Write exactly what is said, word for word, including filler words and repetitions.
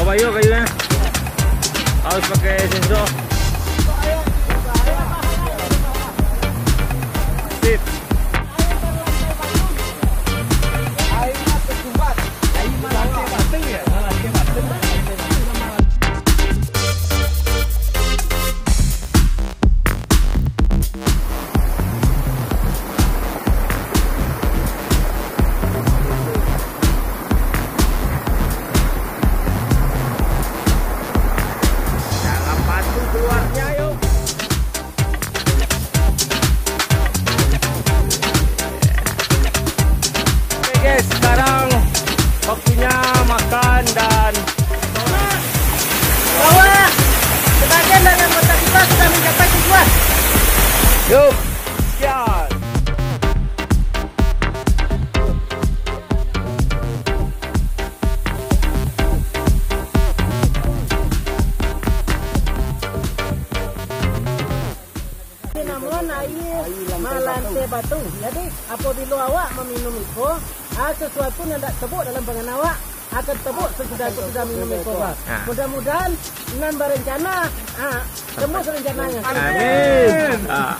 Ayo, kayu, eh. Harus pakai sensor. Sip. Dalam batu keluarnya, yo. Oke, guys, sekarang waktunya makan dan Bahwa sebagian dari anggota kita sudah mencapai tujuan. Yuk, sekian. Namun aia malantai batu. Jadi, apabila awak maminum iko, ah, sasuatu nan indak tabuik dalam pangan awak akan tabuik sasudah, sasudah minum iko, bah. Ah. Mudah-mudahan nan barencana, ah, tembus rencananyo. Amin. Ah.